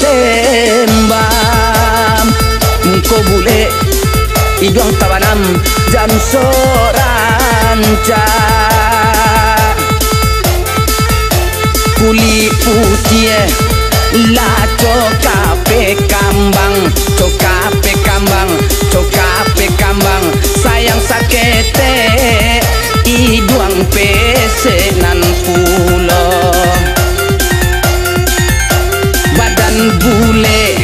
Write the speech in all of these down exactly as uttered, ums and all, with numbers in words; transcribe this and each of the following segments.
Tembam, muko bulek, iduang tabanam, jan so rancak. Kulik putiah, lah cokape kambang, cokape kambang, cokape kambang, sayang saketek, iduang pesek nan pulo. Badan bulek,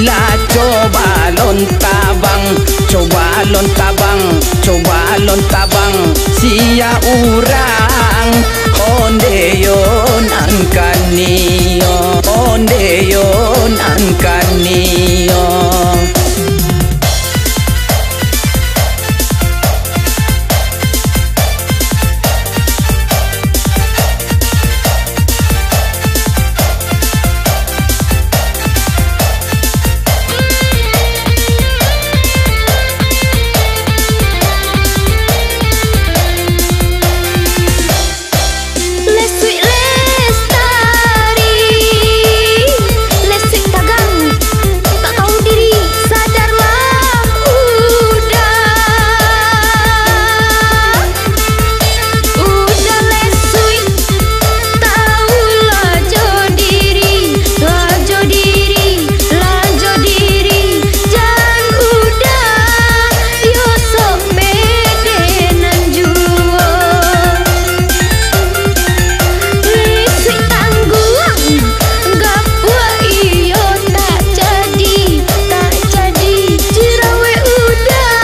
lah coba lon tabang, coba lon tabang, coba lon tabang, sia urang, onde yo nan kaniyo, onde yo nan kaniyo. Lesuik lestari, lesuik tagang, tak tahu diri, sadarlah udah. Udah lesuik, tahulah jo diri, lah jo diri, lah jo diri, jan udah yo sok pede nan juo. Isuak tangguang, gapuak iyo tak jadi, tak jadi. Jerawek udah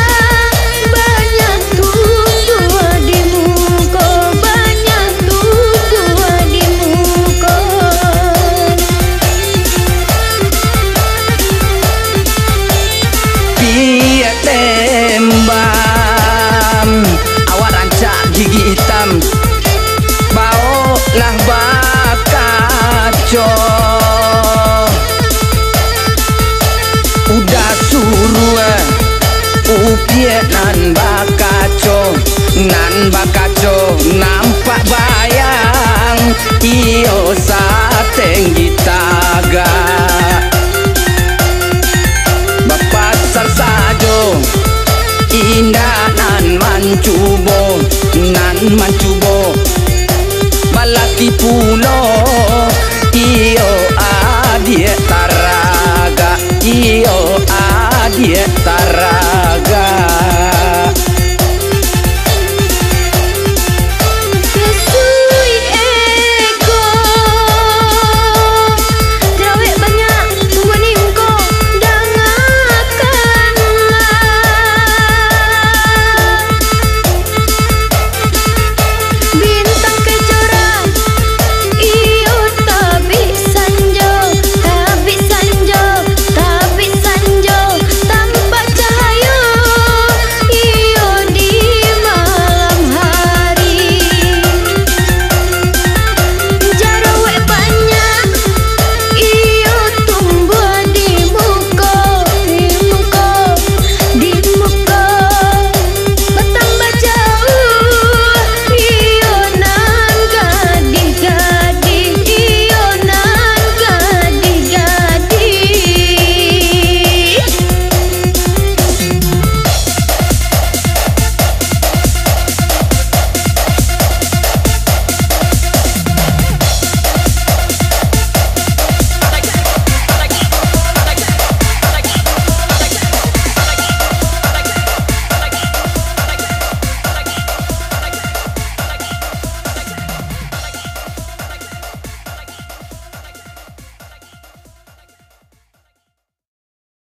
banyak tumbuah di muko, banyak tumbuah di muko. Piak tembam, awak rancak gigi itam, baok lah bakaco. Udah suruah upiak nan bakaco, nan bakaco nampak bayang. Iyo satenggi tagak. Bapasal sajo, indak nan mancubo, nan mancubo. Balaki pulo, iyo adiak taragak, iyo adiak taragak.